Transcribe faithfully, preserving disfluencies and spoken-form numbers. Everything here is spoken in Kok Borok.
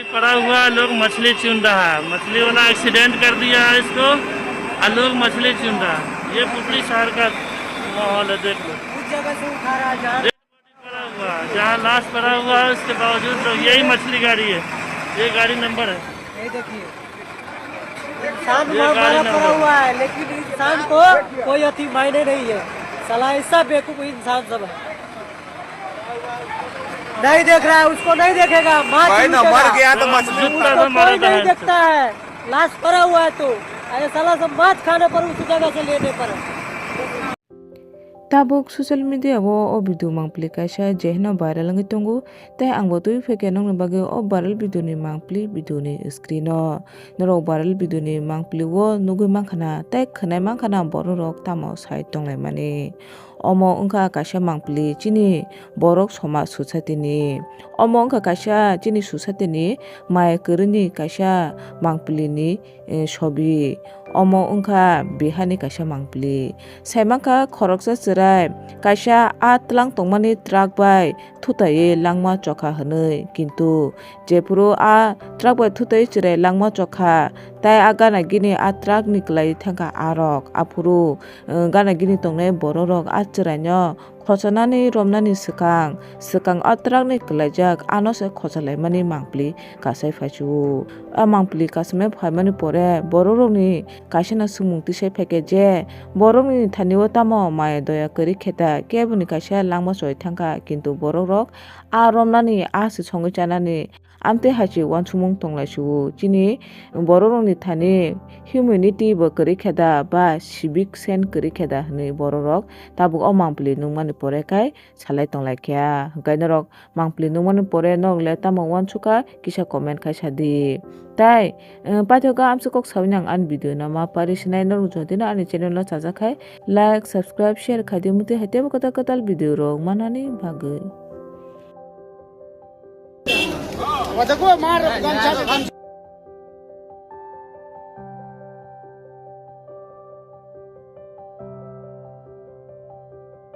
पड़ा हुआ, लोग मछली चुन रहा है, मछली वाला एक्सीडेंट कर दिया है इसको, और लोग मछली चुन रहा है। ये पुपली शहर का माहौल है, देख लो। उस जगह से उठा रहा है जहाँ पड़ा हुआ है, जहाँ लाश पड़ा हुआ है, उसके बावजूद लोग, यही मछली गाड़ी है, ये गाड़ी नंबर है। ये देखिए, इंसान ये मर गाड़ी मारा पड़ा नंबर। हुआ है, लेकिन इंसान को कोई अति मायने नहीं है। साला ऐसा बेवकूफ इंसान सब है। नहीं देख रहा है, उसको नहीं देखेगा। माँ भाई ना, मर गया तो मछली उसको कोई नहीं देखता है। लाश पड़ा हुआ है तो, अरे साला सब माछ खाने पर उस जगह से लेने पर। Tabuk social media o o video mangpili kaisa jehino viral wngwi tongo, tei ang bo twi phaikha nokni bagwi o viral video ni mangpili video ni screen o. Norok viral video ni mangpili o nugwi mankha na tei khwnai mankha na borok rok tamo sai tonglaimani. Omo wngkha kaisa mangpili chini borok somaj society ni. Omo wngkha kaisa chini society ni maya kwrwini kaisa mangpili ni eh, sobi. Omo wngkha Bihar ni kaisa mangpili. Sai mankha khoroksa chwrai kaisa a twlang tongmani truck bai thutaiwi langma chokha hwnwi. Kintu jephuru a truck bai thutaiwi chwrai langma chokha, tai a gana gini a truck ni kwlai thangkha arok. Aphuru, eh, gana gini tongnai borok rok a chwraino Khochanani romnani swkang, swkang o truck ni kwlaijak, ano se khochalaimani mangpili kasai phaisu. A mangpili kasamai phaimani pore borok rokni kaisa no swngmung tisai phaikha je borokni thani o tamo maya doya kwrwi khe ta, keboni kaisa langma choi thangkha, kintu borok rok a romnani a se songwi chanani Amtwi hai se uansukmung tonglaisio, chini bororokni thani humanity bo kwrwi khe da ba civic sense kwrwi khe da hwnwi bororok tabuk o mangpili nukmani pore khai salai tonglaikha. Hwnkhe norok mangpili nukmani pore norok le tamo uansukha kisa comment khai sadi. Tai, eh, paithago amswk kok saui nang ani video no ma pari sinai norok jodi no ani channel no chajak khai like, subscribe, share khai di, mutwi hai teibo kwtal kwtal video rok manani bagwi.